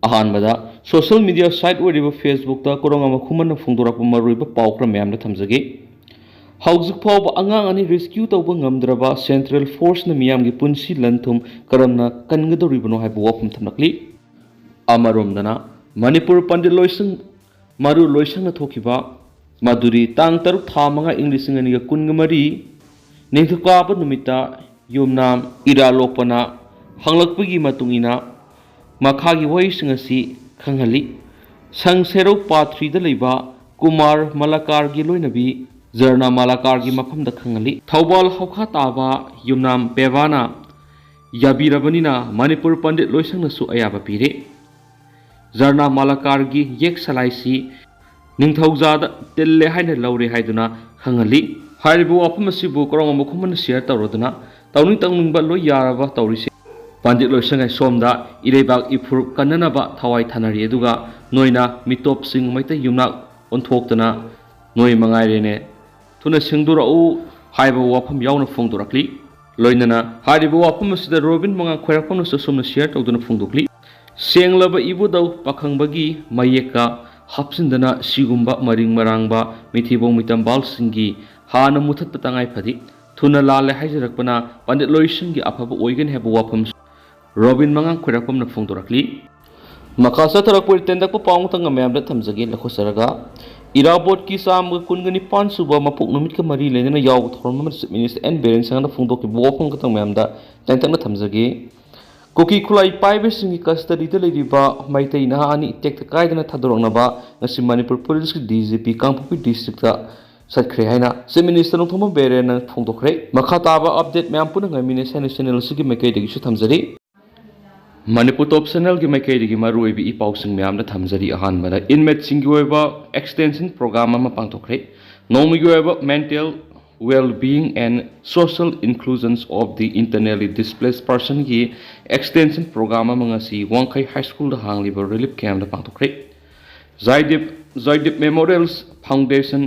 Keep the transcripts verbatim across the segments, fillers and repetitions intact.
ꯑꯍꯥꯟꯕꯗ, social media side ꯑꯣꯏꯔꯤꯕ ꯐꯦꯁꯕꯨꯛꯇ ꯀꯣꯔꯣꯡ ꯑꯃ ꯈꯨꯃꯟꯅ ꯐꯣꯡꯗꯣꯔꯛꯄ ꯃꯔꯨꯑꯣꯏꯕ ꯄꯥꯎ ꯈꯔ ꯃꯌꯥꯝꯗ ꯊꯝꯖꯒꯦ꯫ ꯍꯧꯖꯤꯛ ꯐꯥꯎꯕ ꯑꯉꯥꯡ ꯑꯅꯤ ꯔꯦꯁꯀ꯭ꯌꯨ ꯇꯧꯕ ꯉꯝꯗ꯭ꯔꯕ ꯁꯦꯟꯇ꯭ꯔꯦꯜ ꯐꯣꯔꯁꯅ ꯃꯤꯌꯥꯝꯒꯤ ꯄꯨꯟꯁꯤ ꯂꯟ ꯊꯨꯝ ꯀꯔꯝꯅ ꯀꯟꯒꯗꯧꯔꯤꯕꯅꯣ ꯍꯥꯏꯕ ꯋꯥꯐꯝ ꯊꯝꯂꯛꯂꯤ꯫ ꯑꯃꯔꯣꯝꯗꯅ, ꯃꯅꯤꯄꯨꯔ ꯄꯟꯗꯤꯠ ꯂꯣꯏꯁꯪ ꯃꯔꯨ ꯂꯣꯏꯁꯪꯅ ꯊꯣꯛꯈꯤꯕ ꯃꯗꯨꯔꯤ ꯇꯥꯡ ꯇꯔꯨꯛ ꯊꯥ ꯃꯉꯥ ꯏꯪ ꯂꯤꯁꯤꯡ ꯑꯅꯤꯒ ꯀꯨꯟꯒ ꯃꯔꯤ ꯅꯤꯡꯊꯧꯀꯥꯕ ꯅꯨꯃꯤꯠꯇ ꯌꯨꯝꯅꯥꯝ ꯏꯔꯥ ꯂꯣꯛꯄꯅ ꯍꯪꯂꯛꯄꯒꯤ ꯃꯇꯨꯡ ꯏꯟꯅ ꯃꯈꯥꯒꯤ ꯋꯥꯍꯩꯁꯤꯡ ꯑꯁꯤ ꯈꯪꯍꯜꯂꯤ꯫ ꯁꯪ ꯁꯦꯔꯧ ꯄꯥꯊ꯭ꯔꯤꯗ ꯂꯩꯕ ꯀꯨꯃꯥꯔ ꯃꯂꯥꯀꯥꯔꯒꯤ ꯂꯣꯏꯅꯕꯤ ꯖꯔꯅꯥ ꯃꯂꯥꯀꯥꯔꯒꯤ ꯃꯐꯝꯗ ꯈꯪꯍꯜꯂꯤ꯫ ꯊꯧꯕꯥꯜ ꯍꯧꯈꯥ ꯇꯥꯕ ꯌꯨꯝꯅꯥꯝ ꯄꯦꯕꯥꯅ ꯌꯥꯕꯤꯔꯕꯅꯤꯅ ꯃꯅꯤꯄꯨꯔ ꯄꯟꯗꯤꯠ ꯂꯣꯏꯁꯪꯅꯁꯨ ꯑꯌꯥꯕ ꯄꯤꯔꯦ꯫ ꯖꯔꯅꯥ ꯃꯂꯥꯀꯥꯔꯒꯤ ꯌꯦꯛ ꯁꯂꯥꯏꯁꯤ ꯅꯤꯡꯊꯧꯖꯥꯗ ꯇꯤꯜꯂꯦ ꯍꯥꯏꯅ ꯂꯧꯔꯦ ꯍꯥꯏꯗꯨꯅ ꯈꯪꯍꯜꯂꯤ꯫ ꯍꯥꯏꯔꯤꯕ ꯋꯥꯐꯝ ꯑꯁꯤꯕꯨ ꯀꯣꯔꯣꯡ ꯑꯃ ꯈꯨꯃꯟꯅ ꯁꯤꯌꯔ ꯇꯧꯔꯗꯨꯅ ꯇꯧꯅꯤꯡ ꯇꯧꯅꯤꯡꯕ ꯂꯣꯏ ꯌꯥꯔꯕ ꯇꯧꯔꯤꯁꯦ꯫ ꯄꯟꯗꯤꯠ ꯂꯣꯏꯁꯪ ꯍꯥꯏ ꯁꯣꯝꯗ ꯏꯔꯩꯕꯥꯛ ꯏꯐꯨꯔꯨꯞ ꯀꯟꯅꯅꯕ ꯊꯋꯥꯏ ꯊꯥꯅꯔꯤ, ꯑꯗꯨꯒ ꯅꯣꯏꯅ ꯃꯤꯇꯣꯞꯁꯤꯡ ꯃꯩꯇꯩ ꯌꯨꯝꯅꯥꯛ ꯑꯣꯟꯊꯣꯛꯇꯅ ꯅꯣꯏ ꯃꯉꯥꯏꯔꯦꯅꯦ꯫ ꯊꯨꯅ ꯁꯦꯡꯗꯣꯔꯛꯎ ꯍꯥꯏꯕ ꯋꯥꯐꯝ ꯌꯥꯎꯅ ꯐꯣꯡꯗꯣꯔꯛꯂꯤ꯫ ꯂꯣꯏꯅꯅ ꯍꯥꯏꯔꯤꯕ ꯋꯥꯐꯝ ꯑꯁꯤꯗ ꯔꯣꯕꯤꯟ ꯃꯉꯥꯡ ꯈ꯭ꯋꯥꯏꯔꯥꯛꯄꯝꯅꯁꯨ ꯑꯁꯨꯝꯅ ꯁꯤꯌꯔ ꯇꯧꯗꯨꯅ ꯐꯣꯡꯗꯣꯛꯂꯤ꯫ ꯁꯦꯡꯂꯕ ꯏꯕꯨꯙꯧ ꯄꯥꯈꯪꯕꯒꯤ ꯃꯌꯦꯛꯀ ꯍꯥꯞꯆꯤꯟꯗꯅ ꯁꯤꯒꯨꯝꯕ ꯃꯔꯤꯡ ꯃꯔꯥꯡꯕ ꯃꯤꯊꯤꯕꯣꯡ ꯃꯤꯇꯝꯕꯥꯜꯁꯤꯡꯒꯤ ꯍꯥꯟꯅ ꯃꯨꯊꯠꯄ ꯇꯉꯥꯏ ꯐꯗꯦ꯫ ꯊꯨꯅ ꯂꯥꯜꯂꯦ ꯍꯥꯏꯖꯔꯛꯄꯅ ꯄꯟꯗꯤꯠ ꯂꯣꯏꯁꯪꯒꯤ ꯑꯐꯕ ꯑꯣꯏꯒꯅꯤ ꯍꯥꯏꯕ ꯋꯥꯐꯝꯁꯨ ꯔꯣꯕꯤꯟ ꯃꯉꯥꯡ ꯈ꯭ꯋꯥꯏꯔꯥꯛꯄꯝꯅ ꯐꯣꯡꯗꯣꯔꯛꯂꯤ꯫ ꯃꯈꯥ ꯆꯠꯊꯔꯛꯄ ꯇꯦꯟꯇꯛꯄ ꯄꯥꯎ ꯑꯃꯇꯪꯒ ꯃꯌꯥꯝꯗ ꯊꯝꯖꯒꯦ ꯂꯧꯈꯠꯆꯔꯒ, ꯏꯔꯥꯕꯣꯠꯀꯤ ꯆꯥꯝꯃꯒ ꯀꯨꯟꯒ ꯅꯤꯄꯥꯟ ꯁꯨꯕ ꯃꯄꯣꯛ ꯅꯨꯃꯤꯠꯀ ꯃꯔꯤ ꯂꯩꯅꯅ ꯌꯥꯎꯕ ꯊꯧꯔꯝ ꯑꯃꯗ ꯆꯤꯐ ꯃꯤꯅꯤꯁꯇꯔ ꯑꯦꯟ ꯕꯤꯔꯦꯟ ꯁꯤꯡꯅ ꯐꯣꯡꯗꯣꯛꯈꯤꯕ ꯋꯥꯐꯝ ꯈꯛꯇꯪ ꯃꯌꯥꯝꯗ ꯇꯦꯟꯇꯛꯅ ꯊꯝꯖꯒꯦ꯫ ꯀꯨꯀꯤ ꯈꯨꯠꯂꯥꯏ ꯄꯥꯏꯕꯁꯤꯡꯒꯤ ꯀꯁꯇꯗꯤꯗ ꯂꯩꯔꯤꯕ ꯃꯩꯇꯩ ꯅꯍꯥ ꯑꯅꯤ ꯇꯦꯛꯇ ꯀꯥꯏꯗꯅ ꯊꯥꯗꯣꯔꯛꯅꯕ ꯉꯁꯤ ꯃꯅꯤꯄꯨꯔ ꯄꯨꯂꯤꯁꯀꯤ ꯗꯤ ꯖꯤ ꯄꯤ ꯀꯥꯡꯄꯣꯛꯄꯤ ꯗꯤꯁꯇ꯭ꯔꯤꯛꯇ ꯆꯠꯈ꯭ꯔꯦ ꯍꯥꯏꯅ ꯆꯤꯐ ꯃꯤꯅꯤꯁꯇꯔ ꯅꯣꯡꯊꯣꯝꯕꯝ ꯕꯤꯔꯦꯟꯅ ꯐꯣꯡꯗꯣꯛꯈ꯭ꯔꯦ꯫ ꯃꯈꯥ ꯇꯥꯕ ꯑꯞꯗꯦꯠ ꯃꯌꯥꯝ ꯄꯨꯟꯅ ꯉꯥꯏꯃꯤꯟꯅꯁꯤ ꯍꯥꯏꯅ ꯆꯦꯅꯦꯜ ꯑꯁꯤꯒꯤ ꯃꯥꯏꯀꯩꯗꯒꯤꯁꯨ ꯊꯝꯖꯔꯤ꯫ ꯃꯅꯤꯄꯨꯔ ꯇꯣꯞ ꯆꯦꯅꯦꯜꯒꯤ ꯃꯥꯏꯀꯩꯗꯒꯤ ꯃꯔꯨꯑꯣꯏꯕ ꯏ ꯄꯥꯎꯁꯤꯡ ꯃꯌꯥꯝꯗ ꯊꯝꯖꯔꯤ꯫ ꯑꯍꯥꯟꯕꯗ, ꯏꯟꯃꯦꯠꯁꯤꯡꯒꯤ ꯑꯣꯏꯕ ꯑꯦꯛꯁꯇꯦꯟꯁꯟ ꯄ꯭ꯔꯣꯒ꯭ꯔꯥꯝ ꯑꯃ ꯄꯥꯡꯊꯣꯛꯈ꯭ꯔꯦ꯫ ꯅꯣꯡꯃꯒꯤ ꯑꯣꯏꯕ mental well-being and social inclusions of the internally displaced personꯒꯤ ꯑꯦꯛꯁꯇꯦꯟꯁꯟ ꯄ꯭ꯔꯣꯒ꯭ꯔꯥꯝ ꯑꯃ ꯉꯁꯤ ꯋꯥꯡꯈꯩ ꯍꯥꯏ ꯁ꯭ꯀꯨꯜꯗ ꯍꯥꯡꯂꯤꯕ ꯔꯤꯂꯤꯐ ꯀꯦꯝꯞꯇ ꯄꯥꯡꯊꯣꯛꯈ꯭ꯔꯦ꯫ Jaidip Jaidip memorial foundation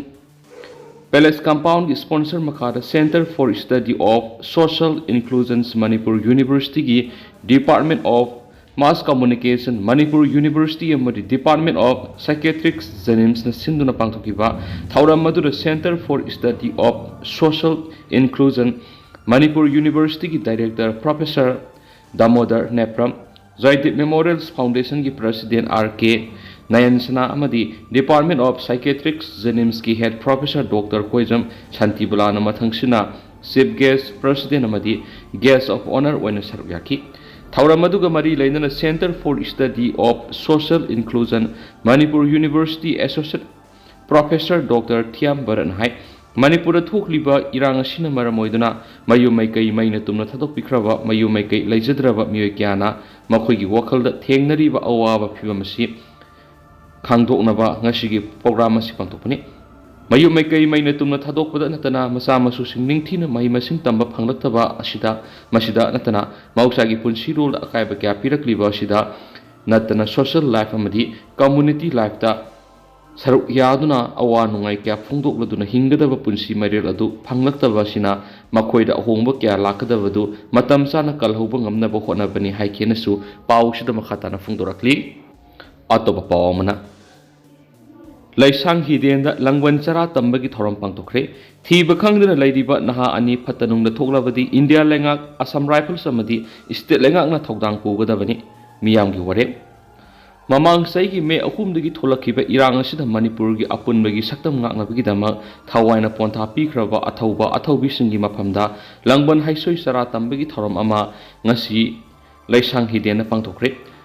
palace ꯀꯝꯄꯥꯎꯟꯒꯤ ꯁ꯭ꯄꯣꯟꯁꯔ ꯃꯈꯥꯗ Centre for Study of Social Inclusions Manipur Universityꯒꯤ Department of Mass Communication, Manipur University ꯑꯃꯗꯤ Department of Psychiatric JNIMSꯅ ꯁꯤꯟꯗꯨꯅ ꯄꯥꯡꯊꯣꯛꯈꯤꯕ ꯊꯧꯔꯝ ꯑꯗꯨꯗ Centre for Study of Social Inclusion, Manipur Universityꯒꯤ Director Professor Damodar Nepram, Joydeep Memorial Foundationꯒꯤ President R K ꯅꯌꯟꯁꯅꯥ ꯑꯃꯗꯤ Department of Psychiatric JNIMSꯀꯤ Head Professor Doctor ꯀꯣꯏꯖꯝ ꯁꯥꯟꯇꯤꯕꯂꯥꯅ ꯃꯊꯪꯁꯤꯅ Chief Guest, President ꯑꯃꯗꯤ Guest of Honour ꯑꯣꯏꯅ ꯁꯔꯨꯛ ꯌꯥꯈꯤ꯫ ꯊꯧꯔꯝ ꯑꯗꯨꯒ ꯃꯔꯤ ꯂꯩꯅꯅ Centre for Study of Social Inclusion, Manipur University Associate Professor Doctor ꯊꯤꯌꯥꯝ ꯚꯔꯠꯅ ꯍꯥꯏ, ꯃꯅꯤꯄꯨꯔꯗ ꯊꯣꯛꯂꯤꯕ ꯏꯔꯥꯡ ꯑꯁꯤꯅ ꯃꯔꯝ ꯑꯣꯏꯗꯨꯅ ꯃꯌꯨꯝ ꯃꯩꯀꯩ ꯃꯩꯅ ꯇꯨꯝꯅ ꯊꯥꯗꯣꯛꯄꯤꯈ꯭ꯔꯕ ꯃꯌꯨꯝ ꯃꯩꯀꯩ ꯂꯩꯖꯗ꯭ꯔꯕ ꯃꯤꯑꯣꯏ ꯀꯌꯥꯅ ꯃꯈꯣꯏꯒꯤ ꯋꯥꯈꯜꯗ ꯊꯦꯡꯅꯔꯤꯕ ꯑꯋꯥꯕ ꯐꯤꯚꯝ ꯑꯁꯤ ꯈꯪꯗꯣꯛꯅꯕ ꯉꯁꯤꯒꯤ program ꯑꯁꯤ ꯄꯥꯡꯊꯣꯛꯄꯅꯤ꯫ ꯃꯌꯨꯝ ꯃꯩꯀꯩ ꯃꯩꯅ ꯇꯨꯝꯅ ꯊꯥꯗꯣꯛꯄꯗ ꯅꯠꯇꯅ ꯃꯆꯥ ꯃꯁꯨꯁꯤꯡ ꯅꯤꯡꯊꯤꯅ ꯃꯍꯩ ꯃꯁꯤꯡ ꯇꯝꯕ ꯐꯪꯂꯛꯇꯕ ꯑꯁꯤꯗ, ꯃꯁꯤꯗ ꯅꯠꯇꯅ ꯃꯍꯧꯁꯥꯒꯤ ꯄꯨꯟꯁꯤꯔꯣꯜꯗ ꯑꯀꯥꯏꯕ ꯀꯌꯥ ꯄꯤꯔꯛꯂꯤꯕ ꯑꯁꯤꯗ ꯅꯠꯇꯅ social life ꯑꯃꯗꯤ community lifeꯇ ꯁꯔꯨꯛ ꯌꯥꯗꯨꯅ ꯑꯋꯥ ꯅꯨꯡꯉꯥꯏ ꯀꯌꯥ ꯐꯣꯡꯗꯣꯛꯂꯗꯨꯅ ꯍꯤꯡꯒꯗꯕ ꯄꯨꯟꯁꯤ ꯃꯔꯦꯜ ꯑꯗꯨ ꯐꯪꯂꯛꯇꯕ ꯑꯁꯤꯅ ꯃꯈꯣꯏꯗ ꯑꯍꯣꯡꯕ ꯀꯌꯥ ꯂꯥꯛꯀꯗꯕꯗꯨ ꯃꯇꯝ ꯆꯥꯅ ꯀꯜꯍꯧꯕ ꯉꯝꯅꯕ ꯍꯣꯠꯅꯕꯅꯤ ꯍꯥꯏꯈꯤꯅꯁꯨ ꯄꯥꯎꯁꯤꯗ ꯃꯈꯥ ꯇꯥꯅ ꯐꯣꯡꯗꯣꯔꯛꯂꯤ꯫ ꯑꯇꯣꯞꯄ ꯄꯥꯎ ꯑꯃꯅ, ꯂꯩꯁꯥꯡ ꯍꯤꯗꯦꯟꯗ ꯂꯪꯕꯟ ꯆꯔꯥ ꯇꯝꯕꯒꯤ ꯊꯧꯔꯝ ꯄꯥꯡꯊꯣꯛꯈ꯭ꯔꯦ꯫ ꯊꯤꯕ ꯈꯪꯗꯅ ꯂꯩꯔꯤꯕ ꯅꯍꯥ ꯑꯅꯤ ꯐꯠꯇ ꯅꯨꯡꯗ ꯊꯣꯛꯂꯕꯗꯤ ꯏꯟꯗꯤꯌꯥ ꯂꯩꯉꯥꯛ, ꯑꯁꯥꯝ ꯔꯥꯏꯐꯜꯁ ꯑꯃꯗꯤ ꯁ꯭ꯇꯦꯠ ꯂꯩꯉꯥꯛꯅ ꯊꯧꯗꯥꯡ ꯄꯨꯒꯗꯕꯅꯤ꯫ ꯃꯤꯌꯥꯝꯒꯤ ꯋꯥꯔꯦꯞ꯫ ꯃꯃꯥꯡ ꯆꯍꯤꯒꯤ ꯃꯦ ꯑꯍꯨꯝꯗꯒꯤ ꯊꯣꯛꯂꯛꯈꯤꯕ ꯏꯔꯥꯡ ꯑꯁꯤꯗ ꯃꯅꯤꯄꯨꯔꯒꯤ ꯑꯄꯨꯟꯕꯒꯤ ꯁꯛꯇꯝ ꯉꯥꯛꯅꯕꯒꯤꯗꯃꯛ ꯊꯋꯥꯏꯅ ꯄꯣꯟꯊꯥ ꯄꯤꯈ꯭ꯔꯕ ꯑꯊꯧꯕ ꯑꯊꯧꯕꯤꯁꯤꯡꯒꯤ ꯃꯐꯝꯗ ꯂꯪꯕꯟ ꯍꯩꯁꯣꯏ ꯆꯔꯥ ꯇꯝꯕꯒꯤ ꯊꯧꯔꯝ ꯑꯃ ꯉꯁꯤ ꯂꯩꯁꯥꯡ ꯍꯤꯗꯦꯟꯅ ꯄꯥꯡꯊꯣꯛꯈ꯭ꯔꯦ꯫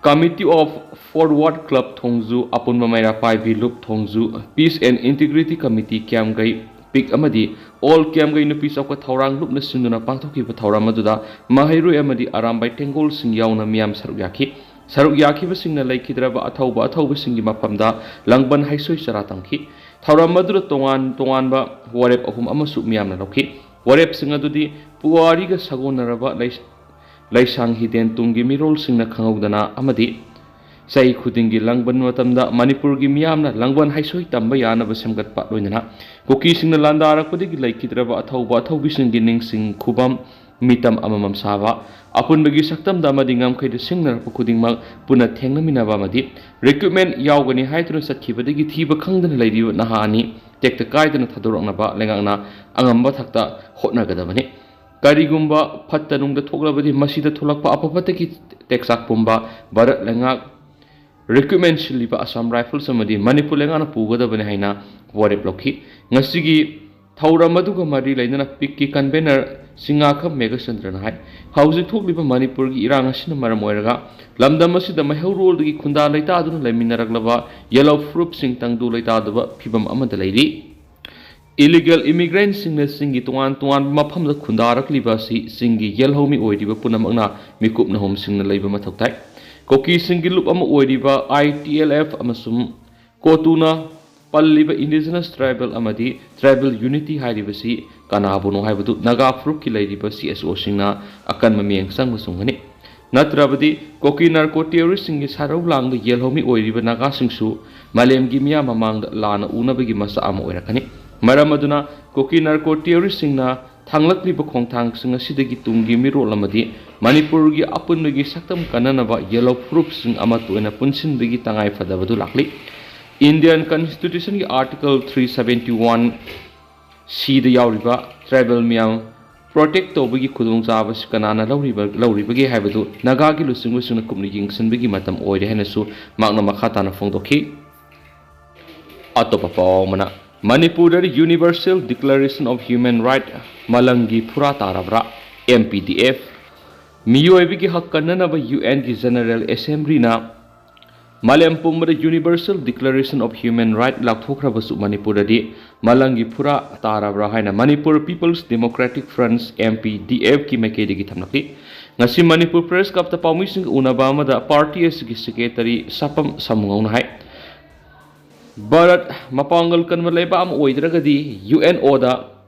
Committee of Forward Club ꯊꯣꯡꯖꯨ, ꯑꯄꯨꯟꯕ ꯃꯩꯔꯥ ꯄꯥꯏꯕꯤ ꯂꯨꯞ ꯊꯣꯡꯖꯨ, Peace and Integrity Committee ꯀ꯭ꯌꯥꯝꯒꯩ ꯄꯤꯛ ꯑꯃꯗꯤ All ꯀ꯭ꯌꯥꯝꯒꯩ ꯅꯨꯄꯤ ꯆꯥꯎꯈꯠ ꯊꯧꯔꯥꯡ ꯂꯨꯞꯅ ꯁꯤꯟꯗꯨꯅ ꯄꯥꯡꯊꯣꯛꯈꯤꯕ ꯊꯧꯔꯝ ꯑꯗꯨꯗ ꯃꯍꯩꯔꯣꯏ ꯑꯃꯗꯤ ꯑꯔꯥꯝꯕꯥꯏ ꯇꯦꯡꯒꯣꯜꯁꯤꯡ ꯌꯥꯎꯅ ꯃꯤꯌꯥꯝ ꯁꯔꯨꯛ ꯌꯥꯈꯤ꯫ ꯁꯔꯨꯛ ꯌꯥꯈꯤꯕꯁꯤꯡꯅ ꯂꯩꯈꯤꯗ꯭ꯔꯕ ꯑꯊꯧꯕ ꯑꯊꯧꯕꯁꯤꯡꯒꯤ ꯃꯐꯝꯗ ꯂꯪꯕꯟ ꯍꯩꯁꯣꯏ ꯆꯔꯥ ꯇꯝꯈꯤ꯫ ꯊꯧꯔꯝ ꯑꯗꯨꯗ ꯇꯣꯉꯥꯟ ꯇꯣꯉꯥꯟꯕ ꯋꯥꯔꯦꯞ ꯑꯍꯨꯝ ꯑꯃꯁꯨ ꯃꯤꯌꯥꯝꯅ ꯂꯧꯈꯤ꯫ ꯋꯥꯔꯦꯞꯁꯤꯡ ꯑꯗꯨꯗꯤ ꯄꯨꯋꯥꯔꯤꯒ ꯁꯥꯒꯣꯟꯅꯔꯕ ꯂꯩ-, ꯂꯩꯁꯥꯡ ꯍꯤꯗꯦꯟ ꯇꯨꯡꯒꯤ ꯃꯤꯔꯣꯜꯁꯤꯡꯅ ꯈꯪꯍꯧꯗꯅ ꯑꯃꯗꯤ ꯆꯍꯤ ꯈꯨꯗꯤꯡꯒꯤ ꯂꯪꯕꯟ ꯃꯇꯝꯗ ꯃꯅꯤꯄꯨꯔꯒꯤ ꯃꯤꯌꯥꯝꯅ ꯂꯪꯕꯟ ꯍꯩꯁꯣꯏ ꯇꯝꯕ ꯌꯥꯅꯕ ꯁꯦꯝꯒꯠꯄ, ꯂꯣꯏꯅꯅ ꯀꯨꯀꯤꯁꯤꯡꯅ ꯂꯥꯟꯗꯥꯔꯛꯄꯗꯒꯤ ꯂꯩꯈꯤꯗ꯭ꯔꯕ ꯑꯊꯧꯕ ꯑꯊꯧꯕꯤꯁꯤꯡꯒꯤ ꯅꯤꯡꯁꯤꯡ ꯈꯨꯕꯝ, ꯃꯤꯇꯝ ꯑꯃꯃꯝ ꯁꯥꯕ, ꯑꯄꯨꯟꯕꯒꯤ ꯁꯛꯇꯝꯗ ꯑꯃꯗꯤ ꯉꯝꯈꯩꯗ ꯁꯤꯡꯅꯔꯛꯄ ꯈꯨꯗꯤꯡꯃꯛ ꯄꯨꯟꯅ ꯊꯦꯡꯅꯃꯤꯟꯅꯕ ꯑꯃꯗꯤ ꯔꯤꯀ꯭ꯔꯨꯠꯃꯦꯟ ꯌꯥꯎꯒꯅꯤ ꯍꯥꯏꯗꯨꯅ ꯆꯠꯈꯤꯕꯗꯒꯤ ꯊꯤꯕ ꯈꯪꯗꯅ ꯂꯩꯔꯤꯕ ꯅꯍꯥ ꯑꯅꯤ ꯇꯦꯛꯇ ꯀꯥꯏꯗꯅ ꯊꯥꯗꯣꯔꯛꯅꯕ ꯂꯩꯉꯥꯛꯅ ꯑꯉꯝꯕ ꯊꯥꯛꯇ ꯍꯣꯠꯅꯒꯗꯕꯅꯤ꯫ ꯀꯔꯤꯒꯨꯝꯕ ꯐꯠꯇ ꯅꯨꯡꯗ ꯊꯣꯛꯂꯕꯗꯤ ꯃꯁꯤꯗ ꯊꯣꯛꯂꯛꯄ ꯑꯐ ꯐꯠꯇꯒꯤ ꯇꯦꯛꯆꯥꯛ ꯄꯨꯝꯕ ꯚꯥꯔꯠ ꯂꯩꯉꯥꯛ ꯔꯤꯀ꯭ꯔꯨꯠꯃꯦꯟ ꯁꯤꯜꯂꯤꯕ ꯑꯁꯥꯝ ꯔꯥꯏꯐꯜꯁ ꯑꯃꯗꯤ ꯃꯅꯤꯄꯨꯔ ꯂꯩꯉꯥꯛꯅ ꯄꯨꯒꯗꯕꯅꯤ ꯍꯥꯏꯅ ꯋꯥꯔꯦꯞ ꯂꯧꯈꯤ꯫ ꯉꯁꯤꯒꯤ ꯊꯧꯔꯝ ꯑꯗꯨꯒ ꯃꯔꯤ ꯂꯩꯅꯅ ꯄꯤꯛꯀꯤ ꯀꯟꯚꯦꯅꯔ ꯆꯤꯉꯥꯈꯝ ꯃꯦꯘꯆꯟꯗ꯭ꯔꯅ ꯍꯥꯏ, ꯍꯧꯖꯤꯛ ꯊꯣꯛꯂꯤꯕ ꯃꯅꯤꯄꯨꯔꯒꯤ ꯏꯔꯥꯡ ꯑꯁꯤꯅ ꯃꯔꯝ ꯑꯣꯏꯔꯒ ꯂꯝꯗꯝ ꯑꯁꯤꯗ ꯃꯩꯍꯧꯔꯣꯜꯗꯒꯤ ꯈꯨꯟꯗꯥ ꯂꯩꯇꯥꯗꯨꯅ ꯂꯩꯃꯤꯟꯅꯔꯛꯂꯕ ꯌꯦꯜꯍꯧ ꯐꯨꯔꯨꯞꯁꯤꯡ ꯇꯪꯗꯨ ꯂꯩꯇꯥꯗꯕ ꯐꯤꯕꯝ ꯑꯃꯗ ꯂꯩꯔꯤ꯫ ꯏꯂꯤꯒꯦꯜ ꯏꯃꯤꯒ꯭ꯔꯦꯟꯁꯤꯡꯅ ꯆꯤꯡꯒꯤ ꯇꯣꯉꯥꯟ ꯇꯣꯉꯥꯟꯕ ꯃꯐꯝꯗ ꯈꯨꯟꯗꯥꯔꯛꯂꯤꯕ ꯑꯁꯤ ꯆꯤꯡꯒꯤ ꯌꯦꯜꯍꯧ ꯃꯤꯑꯣꯏꯔꯤꯕ ꯄꯨꯝꯅꯃꯛꯅ ꯃꯤꯀꯨꯞ ꯅꯍꯨꯝꯁꯤꯡꯅ ꯂꯩꯕ ꯃꯊꯧ ꯇꯥꯏ꯫ ꯀꯨꯀꯤꯁꯤꯡꯒꯤ ꯂꯨꯞ ꯑꯃ ꯑꯣꯏꯔꯤꯕ ꯑꯥꯏ ꯇꯤ ꯑꯦꯜ ꯑꯦꯐ ꯑꯃꯁꯨꯡ ꯀꯣꯇꯨꯅ ꯄꯜꯂꯤꯕ ꯏꯟꯗꯤꯖꯤꯅꯁ ꯇ꯭ꯔꯥꯏꯕꯦꯜ ꯑꯃꯗꯤ ꯇ꯭ꯔꯥꯏꯕꯦꯜ ꯌꯨꯅꯤꯇꯤ ꯍꯥꯏꯔꯤꯕꯁꯤ ꯀꯅꯥꯕꯨꯅꯣ ꯍꯥꯏꯕꯗꯨ ꯅꯥꯒꯥ ꯐꯨꯔꯨꯞꯀꯤ ꯂꯩꯔꯤꯕ ꯁꯤ ꯑꯦꯁ ꯑꯣꯁꯤꯡꯅ ꯑꯀꯟꯕ ꯃꯤꯠꯌꯦꯡ ꯆꯪꯕ ꯆꯨꯝꯒꯅꯤ꯫ ꯅꯠꯇ꯭ꯔꯕꯗꯤ ꯀꯣꯀꯤ ꯅꯥꯔꯀꯣ ꯇꯦꯔꯣꯔꯤꯁꯁꯤꯡꯒꯤ ꯁꯥꯔꯧ ꯂꯥꯡꯗ ꯌꯦꯜꯍꯧꯃꯤ ꯑꯣꯏꯔꯤꯕ ꯅꯥꯒꯥꯁꯤꯡꯁꯨ ꯃꯥꯂꯦꯝꯒꯤ ꯃꯤꯌꯥꯝ ꯃꯃꯥꯡꯗ ꯂꯥꯟꯅ ꯎꯅꯕꯒꯤ ꯃꯆꯥꯛ ꯑꯃ ꯑꯣꯏꯔꯛꯀꯅꯤ꯫ ꯃꯔꯝ ꯑꯗꯨꯅ ꯀꯣꯀꯤ ꯅꯥꯔꯀꯣ ꯇꯦꯔꯣꯔꯤꯁꯁꯤꯡꯅ ꯊꯥꯡꯂꯛꯂꯤꯕ ꯈꯣꯡꯊꯥꯡꯁꯤꯡ ꯑꯁꯤꯗꯒꯤ ꯇꯨꯡꯒꯤ ꯃꯤꯔꯣꯜ ꯑꯃꯗꯤ ꯃꯅꯤꯄꯨꯔꯒꯤ ꯑꯄꯨꯟꯕꯒꯤ ꯁꯛꯇꯝ ꯀꯟꯅꯅꯕ ꯌꯦꯜꯍꯧ ꯐꯨꯔꯨꯞꯁꯤꯡ ꯑꯃꯠꯇ ꯑꯣꯏꯅ ꯄꯨꯟꯁꯤꯟꯕꯒꯤ ꯇꯉꯥꯏ ꯐꯗꯕꯗꯨ ꯂꯥꯛꯂꯤ꯫ ꯏꯟꯗꯤꯌꯟ ꯀꯟꯁꯇꯤꯇ꯭ꯌꯨꯁꯟꯒꯤ ꯑꯥꯔꯇꯤꯀꯜ ꯊ꯭ꯔꯤ ꯁꯕꯦꯟꯇꯤ ꯋꯥꯟ ꯁꯤꯗ ꯌꯥꯎꯔꯤꯕ ꯇ꯭ꯔꯥꯏꯕꯦꯜ ꯃꯤꯌꯥꯝ ꯄ꯭ꯔꯣꯇꯦꯛ ꯇꯧꯕꯒꯤ ꯈꯨꯗꯣꯡꯆꯥꯕꯁꯤ ꯀꯅꯥꯅ ꯂꯧꯔꯤꯕ, ꯂꯧꯔꯤꯕꯒꯦ ꯍꯥꯏꯕꯗꯨ ꯅꯥꯒꯥꯒꯤ ꯂꯨꯆꯤꯡꯕꯁꯤꯡꯅ ꯀꯨꯞꯅ ꯌꯦꯡꯁꯤꯟꯕꯒꯤ ꯃꯇꯝ ꯑꯣꯏꯔꯦ ꯍꯥꯏꯅꯁꯨ ꯃꯍꯥꯛꯅ ꯃꯈꯥ ꯇꯥꯅ ꯐꯣꯡꯗꯣꯛꯈꯤ꯫ ꯑꯇꯣꯞꯄ ꯄꯥꯎ ꯑꯃꯅ, ꯃꯅꯤꯄꯨꯔꯗ Universal Declaration of Human Right ꯃꯂꯪꯒꯤ ꯐꯨꯔꯥ ꯇꯥꯔꯕ꯭ꯔꯥ? M P D F. ꯃꯤꯑꯣꯏꯕꯒꯤ ꯍꯛ ꯀꯟꯅꯅꯕ ꯌꯨ ꯑꯦꯟꯒꯤ ꯖꯦꯅꯔꯦꯜ ꯑꯦꯁꯦꯝꯕ꯭ꯂꯤꯅ ꯃꯥꯂꯦꯝ ꯄꯨꯝꯕꯗ Universal Declaration of Human Right ꯂꯥꯎꯊꯣꯛꯈ꯭ꯔꯕꯁꯨ ꯃꯅꯤꯄꯨꯔꯗꯗꯤ ꯃꯂꯪꯒꯤ ꯐꯨꯔꯥ ꯇꯥꯔꯕ꯭ꯔꯥ ꯍꯥꯏꯅ Manipur people's democratic front, M P D ꯑꯦꯐꯀꯤ ꯃꯥꯏꯀꯩꯗꯒꯤ ꯊꯝꯂꯛꯂꯤ꯫ ꯉꯁꯤ ꯃꯅꯤꯄꯨꯔ ꯄ꯭ꯔꯦꯁ ꯀ꯭ꯂꯕꯇ ꯄꯥꯎꯃꯤꯁꯤꯡꯒ ꯎꯅꯕ ꯑꯃꯗ ꯄꯥꯔꯇꯤ ꯑꯁꯤꯒꯤ ꯁꯦꯀ꯭ꯔꯦꯇꯔꯤ ꯁꯥꯄꯝ ꯁꯥꯃꯨꯉꯧꯅ ꯍꯥꯏ, ꯚꯥꯔꯠ ꯃꯄꯥꯡꯒꯜ ꯀꯟꯕ ꯂꯩꯕꯥꯛ ꯑꯃ ꯑꯣꯏꯗ꯭ꯔꯒꯗꯤ ꯌꯨ ꯑꯦꯟ ꯑꯣꯗ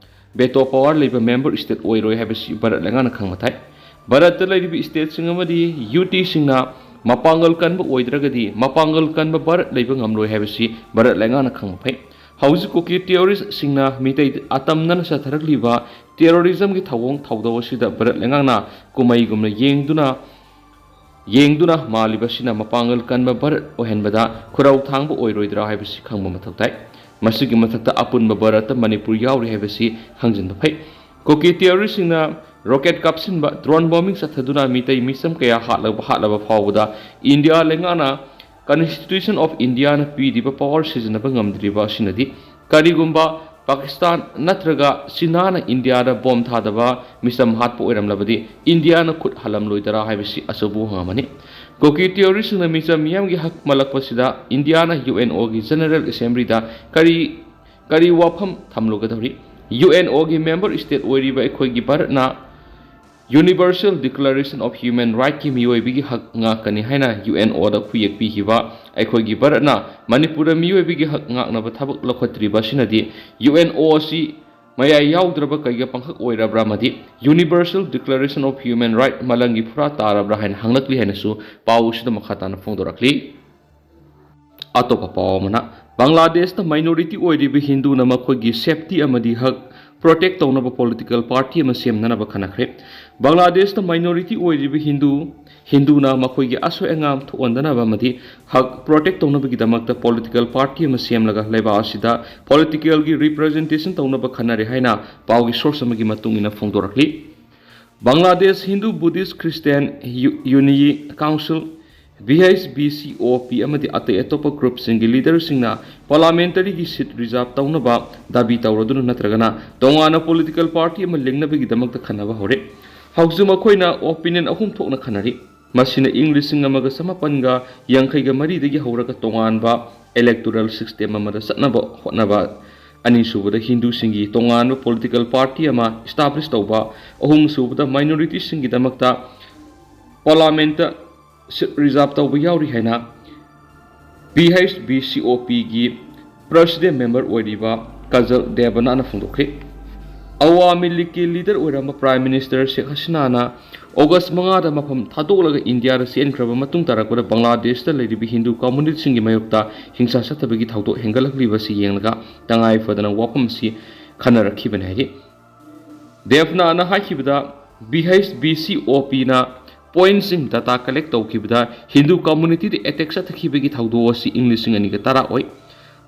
ꯚꯦꯇꯣ ꯄꯋꯥꯔ ꯂꯩꯕ ꯃꯦꯝꯕꯔ ꯁ꯭ꯇꯦꯠ ꯑꯣꯏꯔꯣꯏ ꯍꯥꯏꯕꯁꯤ ꯚꯥꯔꯠ ꯂꯩꯉꯥꯛꯅ ꯈꯪꯕ ꯊꯥꯏ꯫ ꯚꯥꯔꯠꯇ ꯂꯩꯔꯤꯕ ꯁ꯭ꯇꯦꯠꯁꯤꯡ ꯑꯃꯗꯤ ꯌꯨ ꯇꯤꯁꯤꯡꯅ ꯃꯄꯥꯡꯒꯜ ꯀꯟꯕ ꯑꯣꯏꯗ꯭ꯔꯒꯗꯤ ꯃꯄꯥꯡꯒꯜ ꯀꯟꯕ ꯚꯥꯔꯠ ꯂꯩꯕ ꯉꯝꯂꯣꯏ ꯍꯥꯏꯕꯁꯤ ꯚꯥꯔꯠ ꯂꯩꯉꯥꯛꯅ ꯈꯪꯕ ꯐꯩ꯫ ꯍꯧꯖꯤꯛ ꯀꯨꯀꯤ ꯇꯦꯔꯣꯔꯤꯁꯁꯤꯡꯅ ꯃꯤꯇꯩ ꯑꯇꯝꯅꯅ ꯆꯠꯊꯔꯛꯂꯤꯕ ꯇꯦꯔꯣꯔꯤꯖꯝꯒꯤ ꯊꯧꯑꯣꯡ ꯊꯧꯗꯧ ꯑꯁꯤꯗ ꯚꯥꯔꯠ ꯂꯩꯉꯥꯛꯅ ꯀꯨꯝꯍꯩꯒꯨꯝꯅ ꯌꯦꯡꯗꯨꯅ, ꯌꯦꯡꯗꯨꯅ ꯃꯥꯜꯂꯤꯕꯁꯤꯅ ꯃꯄꯥꯡꯒꯜ ꯀꯟꯕ ꯚꯥꯔꯠ ꯑꯣꯏꯍꯟꯕꯗ ꯈꯨꯔꯧ ꯊꯥꯡꯕ ꯑꯣꯏꯔꯣꯏꯗ꯭ꯔꯥ ꯍꯥꯏꯕꯁꯤ ꯈꯪꯕ ꯃꯊꯧ ꯇꯥꯏ꯫ ꯃꯁꯤꯒꯤ ꯃꯊꯛꯇ ꯑꯄꯨꯟꯕ ꯚꯥꯔꯠꯇ ꯃꯅꯤꯄꯨꯔ ꯌꯥꯎꯔꯤ ꯍꯥꯏꯕꯁꯤ ꯈꯪꯖꯤꯟꯕ ꯐꯩ꯫ ꯀꯨꯀꯤ ꯇꯦꯔꯣꯔꯤꯁꯁꯤꯡꯅ ꯔꯣꯀꯦꯠ ꯀꯥꯞꯁꯤꯟꯕ, ꯗ꯭ꯔꯣꯟ ꯕꯣꯝꯕꯤꯡ ꯆꯠꯊꯗꯨꯅ ꯃꯤꯇꯩ ꯃꯤꯆꯝ ꯀꯌꯥ ꯍꯥꯠꯂꯕ, ꯍꯥꯠꯂꯕ ꯐꯥꯎꯕꯗ ꯏꯟꯗꯤꯌꯥ ꯂꯩꯉꯥꯛꯅ Constitution of Indiaꯅ ꯄꯤꯔꯤꯕ ꯄꯥꯋꯔ ꯁꯤꯖꯤꯟꯅꯕ ꯉꯝꯗ꯭ꯔꯤꯕ ꯑꯁꯤꯅꯗꯤ, ꯀꯔꯤꯒꯨꯝꯕ ꯄꯥꯀꯤꯁꯇꯥꯟ ꯅꯠꯇ꯭ꯔꯒ ꯆꯤꯅꯥꯅ ꯏꯟꯗꯤꯌꯥꯗ ꯕꯣꯝ ꯊꯥꯗꯕ, ꯃꯤꯆꯝ ꯍꯥꯠꯄ ꯑꯣꯏꯔꯝꯂꯕꯗꯤ ꯏꯟꯗꯤꯌꯥꯅ ꯈꯨꯠ ꯍꯜꯂꯝꯂꯣꯏꯗꯔꯥ ꯍꯥꯏꯕꯁꯤ ꯑꯆꯧꯕ ꯋꯥꯍꯪ ꯑꯃꯅꯤ꯫ ꯀꯨꯀꯤ ꯇꯦꯔꯣꯔꯤꯁꯁꯤꯡꯅ ꯃꯤꯆꯝ ꯃꯤꯌꯥꯝꯒꯤ ꯍꯛ ꯃꯜꯂꯛꯄꯁꯤꯗ ꯏꯟꯗꯤꯌꯥꯅ UNOꯒꯤ General Assemblyꯗ ꯀꯔꯤ, ꯀꯔꯤ ꯋꯥꯐꯝ ꯊꯝꯂꯨꯒꯗꯧꯔꯤ? UNOꯒꯤ member state ꯑꯣꯏꯔꯤꯕ ꯑꯩꯈꯣꯏꯒꯤ ꯚꯥꯔꯠꯅ Universal Declaration of Human Rightꯀꯤ ꯃꯤꯑꯣꯏꯕꯒꯤ ꯍꯛ ꯉꯥꯛꯀꯅꯤ ꯍꯥꯏꯅ UNOꯗ ꯈꯨꯌꯦꯛ ꯄꯤꯈꯤꯕ ꯑꯩꯈꯣꯏꯒꯤ ꯚꯥꯔꯠꯅ ꯃꯅꯤꯄꯨꯔꯗ ꯃꯤꯑꯣꯏꯕꯒꯤ ꯍꯛ ꯉꯥꯛꯅꯕ ꯊꯕꯛ ꯂꯧꯈꯠꯇ꯭ꯔꯤꯕ ꯑꯁꯤꯅꯗꯤ UNO ꯑꯁꯤ ꯃꯌꯥꯏ ꯌꯥꯎꯗ꯭ꯔꯕ ꯀꯩꯒ ꯄꯪꯈꯛ ꯑꯣꯏꯔꯕ꯭ꯔꯥ ꯑꯃꯗꯤ Universal Declaration of Human Right ꯃꯂꯪꯒꯤ ꯐꯨꯔꯥ ꯇꯥꯔꯕ꯭ꯔꯥ ꯍꯥꯏꯅ ꯍꯪꯂꯛꯂꯤ ꯍꯥꯏꯅꯁꯨ ꯄꯥꯎ ꯑꯁꯤꯗ ꯃꯈꯥ ꯇꯥꯅ ꯐꯣꯡꯗꯣꯔꯛꯂꯤ꯫ ꯑꯇꯣꯞꯄ ꯄꯥꯎ ꯑꯃꯅ, ꯕꯪꯒ꯭ꯂꯥꯗꯦꯁꯇ minority ꯑꯣꯏꯔꯤꯕ ꯍꯤꯟꯗꯨꯅ ꯃꯈꯣꯏꯒꯤ safety ꯑꯃꯗꯤ ꯍꯛ protect ꯇꯧꯅꯕ political party ꯑꯃ ꯁꯦꯝꯅꯅꯕ ꯈꯟꯅꯈ꯭ꯔꯦ꯫ ꯕꯪꯒ꯭ꯂꯥꯗꯦꯁꯇ minority ꯑꯣꯏꯔꯤꯕ ꯍꯤꯟꯗꯨ, ꯍꯤꯟꯗꯨꯅ ꯃꯈꯣꯏꯒꯤ ꯑꯁꯣꯏ ꯑꯉꯥꯝ ꯊꯣꯛꯍꯟꯗꯅꯕ ꯑꯃꯗꯤ ꯍꯛ protect ꯇꯧꯅꯕꯒꯤꯗꯃꯛꯇ political party ꯑꯃ ꯁꯦꯝꯂꯒ ꯂꯩꯕꯥꯛ ꯑꯁꯤꯗ politicalꯒꯤ representation ꯇꯧꯅꯕ ꯈꯟꯅꯔꯦ ꯍꯥꯏꯅ ꯄꯥꯎꯒꯤ source ꯑꯃꯒꯤ ꯃꯇꯨꯡ ꯏꯟꯅ ꯐꯣꯡꯗꯣꯔꯛꯂꯤ꯫ ꯕꯪꯒ꯭ꯂꯥꯗꯦꯁ ꯍꯤꯟꯗꯨ ꯕꯨꯙꯤꯁ ꯈ꯭ꯔꯤꯁꯇꯤꯌꯥꯟ ꯌꯨ-, ꯌꯨꯅꯤꯌꯤ ꯀꯥꯎꯟꯁꯤꯜ, BHBCOP ꯑꯃꯗꯤ ꯑꯇꯩ ꯑꯇꯣꯞꯄ groupꯁꯤꯡꯒꯤ leaderꯁꯤꯡꯅ parliamentaryꯒꯤ seat reserve ꯇꯧꯅꯕ ꯗꯥꯕꯤ ꯇꯧꯔꯗꯨꯅ ꯅꯠꯇ꯭ꯔꯒꯅ ꯇꯣꯉꯥꯟꯅ political party ꯑꯃ ꯂꯤꯡꯅꯕꯒꯤꯗꯃꯛꯇ ꯈꯟꯅꯕ ꯍꯧꯔꯦ꯫ ꯍꯧꯖꯤꯛ ꯃꯈꯣꯏꯅ opinion ꯑꯍꯨꯝ ꯊꯣꯛꯅ ꯈꯟꯅꯔꯤ꯫ ꯃꯁꯤꯅ ꯏꯪ ꯂꯤꯁꯤꯡ ꯑꯃꯒ ꯆꯃꯥꯄꯟꯒ ꯌꯥꯡꯈꯩꯒ ꯃꯔꯤꯗꯒꯤ ꯍꯧꯔꯒ ꯇꯣꯉꯥꯟꯕ electoral system ꯑꯃꯗ ꯆꯠꯅꯕ ꯍꯣꯠꯅꯕ, ꯑꯅꯤꯁꯨꯕꯗ ꯍꯤꯟꯗꯨꯁꯤꯡꯒꯤ ꯇꯣꯉꯥꯟꯕ political party ꯑꯃ establish ꯇꯧꯕ, ꯑꯍꯨꯝꯁꯨꯕꯗ minorityꯁꯤꯡꯒꯤꯗꯃꯛꯇ parliamentꯇ seat reserve ꯇꯧꯕ ꯌꯥꯎꯔꯤ ꯍꯥꯏꯅ BHBCOPꯒꯤ president member ꯑꯣꯏꯔꯤꯕ ꯀꯖꯜ ꯗꯦꯕꯅꯥꯅ ꯐꯣꯡꯗꯣꯛꯈꯤ꯫ ꯑꯋꯥꯃꯤ ꯂꯤꯛꯀꯤ ꯂꯤꯗꯔ ꯑꯣꯏꯔꯝꯕ ꯄ꯭ꯔꯥꯏꯝ ꯃꯤꯅꯤꯁꯇꯔ ꯁꯦꯈ ꯍꯁꯤꯅꯥꯅ ꯑꯣꯒꯁ ꯃꯉꯥꯗ ꯃꯐꯝ ꯊꯥꯗꯣꯛꯂꯒ ꯏꯟꯗꯤꯌꯥꯗ ꯆꯦꯟꯈ꯭ꯔꯕ ꯃꯇꯨꯡ ꯇꯥꯔꯛꯄꯗ ꯕꯪꯒ꯭ꯂꯥꯗꯦꯁꯇ ꯂꯩꯔꯤꯕ ꯍꯤꯟꯗꯨ ꯀꯝꯃꯨꯅꯤꯇꯤꯁꯤꯡꯒꯤ ꯃꯥꯌꯣꯛꯇ ꯍꯤꯡꯁꯥ ꯆꯠꯊꯕꯒꯤ ꯊꯧꯗꯣꯛ ꯍꯦꯟꯒꯠꯂꯛꯂꯤꯕ ꯑꯁꯤ ꯌꯦꯡꯂꯒ ꯇꯉꯥꯏ ꯐꯗꯅ ꯋꯥꯐꯝ ꯑꯁꯤ ꯈꯟꯅꯔꯛꯈꯤꯕꯅꯤ ꯍꯥꯏꯔꯤ꯫ ꯗꯦꯕꯅꯥꯅ ꯍꯥꯏꯈꯤꯕꯗ, ꯕꯤ ꯑꯩꯆ ꯕꯤ ꯁꯤ ꯑꯣ ꯄꯤꯅ ꯄꯣꯏꯟꯠꯁꯤꯡ ꯗꯇꯥ ꯀꯂꯦꯛ ꯇꯧꯈꯤꯕꯗ ꯍꯤꯟꯗꯨ ꯀꯝꯃꯨꯅꯤꯇꯤꯗ ꯑꯦꯇꯦꯛ ꯆꯠꯊꯈꯤꯕꯒꯤ ꯊꯧꯗꯣꯛ ꯑꯁꯤ ꯏꯪ ꯂꯤꯁꯤꯡ ꯑꯅꯤꯒ ꯇꯔꯥ ꯑꯣꯏ꯫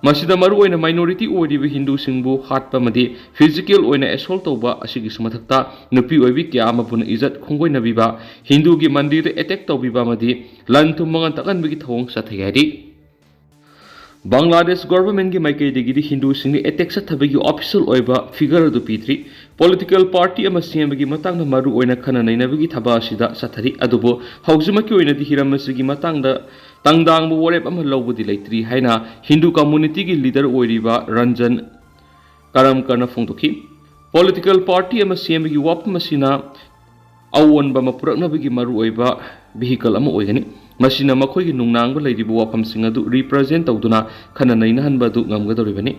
ꯃꯁꯤꯗ ꯃꯔꯨꯑꯣꯏꯅ ꯃꯥꯏꯅꯣꯔꯤꯇꯤ ꯑꯣꯏꯔꯤꯕ ꯍꯤꯟꯗꯨꯁꯤꯡꯕꯨ ꯍꯥꯠꯄ ꯑꯃꯗꯤ ꯐꯤꯖꯤꯀꯦꯜ ꯑꯣꯏꯅ ꯑꯦꯁꯣꯜ ꯇꯧꯕ ꯑꯁꯤꯒꯤꯁꯨ ꯃꯊꯛꯇ ꯅꯨꯄꯤ ꯑꯣꯏꯕꯤ ꯀꯌꯥ ꯑꯃꯕꯨꯅ ꯏꯖꯠ ꯈꯣꯡꯒꯣꯏꯅꯕꯤꯕ, ꯍꯤꯟꯗꯨꯒꯤ ꯃꯟꯗꯤꯔꯗ ꯑꯦꯇꯦꯛ ꯇꯧꯕꯤꯕ ꯑꯃꯗꯤ ꯂꯟ ꯊꯨꯝ ꯃꯥꯡꯍꯟ ꯇꯥꯛꯍꯟꯕꯒꯤ ꯊꯧꯑꯣꯡ ꯆꯠꯊꯩ ꯍꯥꯏꯔꯤ꯫ ꯕꯪꯒ꯭ꯂꯥꯗꯦꯁ ꯒꯣꯚꯔꯟꯃꯦꯟꯠꯀꯤ ꯃꯥꯏꯀꯩꯗꯒꯤꯗꯤ ꯍꯤꯟꯗꯨꯁꯤꯡꯗ ꯑꯦꯇꯦꯛ ꯆꯠꯊꯕꯒꯤ ꯑꯣꯐꯤꯁꯤꯌꯦꯜ ꯑꯣꯏꯕ ꯐꯤꯒꯔ ꯑꯗꯨ ꯄꯤꯗ꯭ꯔꯤ꯫ ꯄꯣꯂꯤꯇꯤꯀꯦꯜ ꯄꯥꯔꯇꯤ ꯑꯃ ꯁꯦꯝꯕꯒꯤ ꯃꯇꯥꯡꯗ ꯃꯔꯨꯑꯣꯏꯅ ꯈꯟꯅ ꯅꯩꯅꯕꯒꯤ ꯊꯕꯛ ꯑꯁꯤꯗ ꯆꯠꯊꯔꯤ꯫ ꯑꯗꯨꯕꯨ ꯍꯧꯖꯤꯛꯃꯛꯀꯤ ꯑꯣꯏꯅꯗꯤ ꯍꯤꯔꯝ ꯑꯁꯤꯒꯤ ꯃꯇꯥꯡꯗ ꯇꯪꯗꯥꯡꯕ ꯋꯥꯔꯦꯞ ꯑꯃ ꯂꯧꯕꯗꯤ ꯂꯩꯇ꯭ꯔꯤ ꯍꯥꯏꯅ ꯍꯤꯟꯗꯨ ꯀꯝꯃꯨꯅꯤꯇꯤꯒꯤ ꯂꯤꯗꯔ ꯑꯣꯏꯔꯤꯕ ꯔꯟꯖꯟ ꯀꯔꯝꯀꯔꯅ ꯐꯣꯡꯗꯣꯛꯈꯤ꯫ ꯄꯣꯂꯤꯇꯤꯀꯦꯜ ꯄꯥꯔꯇꯤ ꯑꯃ ꯁꯦꯝꯕꯒꯤ ꯋꯥꯐꯝ ꯑꯁꯤꯅ ꯑꯑꯣꯟꯕ ꯑꯃ ꯄꯨꯔꯛꯅꯕꯒꯤ ꯃꯔꯨꯑꯣꯏꯕ ꯚꯤꯍꯤꯀꯜ ꯑꯃ ꯑꯣꯏꯒꯅꯤ꯫ ꯃꯁꯤꯅ ꯃꯈꯣꯏꯒꯤ ꯅꯨꯡꯅꯥꯡꯕ ꯂꯩꯔꯤꯕ ꯋꯥꯐꯝꯁꯤꯡ ꯑꯗꯨ ꯔꯤꯄ꯭ꯔꯖꯦꯟꯠ ꯇꯧꯗꯨꯅ ꯈꯟꯅ ꯅꯩꯅꯍꯟꯕ ꯑꯗꯨ ꯉꯝꯒꯗꯧꯔꯤꯕꯅꯤ꯫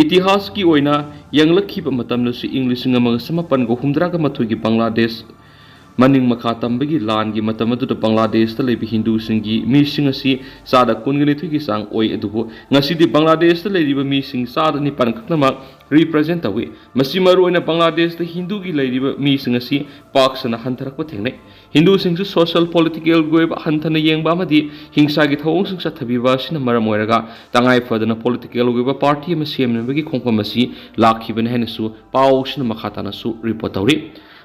ꯏꯇꯤꯍꯥꯁꯀꯤ ꯑꯣꯏꯅ ꯌꯦꯡꯂꯛꯈꯤꯕ ꯃꯇꯝꯗꯁꯨ ꯏꯪ ꯂꯤꯁꯤꯡ ꯑꯃꯒ ꯆꯃꯥꯄꯟꯒ ꯍꯨꯝꯗ꯭ꯔꯥꯒ ꯃꯥꯊꯣꯏꯒꯤ ꯕꯪꯒ꯭ꯂꯥꯗꯦꯁ ꯃꯅꯤꯡ ꯃꯈꯥ ꯇꯝꯕꯒꯤ ꯂꯥꯟꯒꯤ ꯃꯇꯝ ꯑꯗꯨꯗ ꯕꯪꯒ꯭ꯂꯥꯗꯦꯁꯇ ꯂꯩꯕ ꯍꯤꯟꯗꯨꯁꯤꯡꯒꯤ ꯃꯤꯁꯤꯡ ꯑꯁꯤ ꯆꯥꯗ ꯀꯨꯟꯒ ꯅꯤꯊꯣꯏꯒꯤ ꯆꯥꯡ ꯑꯣꯏ꯫ ꯑꯗꯨꯕꯨ ꯉꯁꯤꯗꯤ ꯕꯪꯒ꯭ꯂꯥꯗꯦꯁꯇ ꯂꯩꯔꯤꯕ ꯃꯤꯁꯤꯡ ꯆꯥꯗ ꯅꯤꯄꯥꯟ ꯈꯛꯇꯃꯛ ꯔꯤꯄ꯭ꯔꯖꯦꯟꯠ ꯇꯧꯏ꯫ ꯃꯁꯤ ꯃꯔꯨꯑꯣꯏꯅ ꯕꯪꯒ꯭ꯂꯥꯗꯦꯁꯇ ꯍꯤꯟꯗꯨꯒꯤ ꯂꯩꯔꯤꯕ ꯃꯤꯁꯤꯡ ꯑꯁꯤ ꯄꯥꯛ ꯁꯟꯅ ꯍꯟꯊꯔꯛꯄ ꯊꯦꯡꯅꯩ꯫ ꯍꯤꯟꯗꯨꯁꯤꯡꯁꯨ ꯁꯣꯁꯤꯌꯦꯜ ꯄꯣꯂꯤꯇꯤꯀꯦꯜꯒꯤ ꯑꯣꯏꯕ ꯍꯟꯊꯅ ꯌꯦꯡꯕ ꯑꯃꯗꯤ ꯍꯤꯡꯁꯥꯒꯤ ꯊꯧꯑꯣꯡꯁꯤꯡ ꯆꯠꯊꯕꯤꯕ ꯑꯁꯤꯅ ꯃꯔꯝ ꯑꯣꯏꯔꯒ ꯇꯉꯥꯏ ꯐꯗꯅ ꯄꯣꯂꯤꯇꯤꯀꯦꯜꯒꯤ ꯑꯣꯏꯕ ꯄꯥꯔꯇꯤ ꯑꯃ ꯁꯦꯝꯅꯕꯒꯤ ꯈꯣꯡꯐꯝ ꯑꯁꯤ ꯂꯥꯛꯈꯤꯕꯅꯤ ꯍꯥꯏꯅꯁꯨ ꯄꯥꯎꯁꯤꯅ ꯃꯈꯥ ꯇꯥꯅꯁꯨ ꯔꯤꯄꯣꯔꯠ ꯇꯧꯔꯤ꯫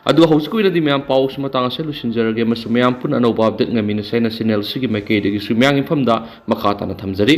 ꯑꯗꯨ ꯍꯧꯖꯤꯛꯀꯤ ꯑꯣꯏꯅꯗꯤ ꯃꯌꯥꯝ ꯄꯥꯎꯁꯤ ꯃꯇꯥꯡ ꯑꯁꯤꯗ ꯂꯣꯏꯁꯤꯟꯖꯔꯒꯦ, ꯑꯃꯁꯨꯡ ꯃꯌꯥꯝ ꯄꯨꯟꯅ ꯑꯅꯧꯕ ꯑꯞꯗꯦꯠ ꯉꯥꯏꯃꯤꯟꯅꯁꯦ ꯍꯥꯏꯅ ꯆꯦꯅꯦꯜ ꯑꯁꯤꯒꯤ ꯃꯥꯏꯀꯩꯗꯒꯤꯁꯨ ꯃꯌꯥꯝꯒꯤ ꯃꯐꯝꯗ ꯃꯈꯥ ꯇꯥꯅ ꯊꯝꯖꯔꯤ꯫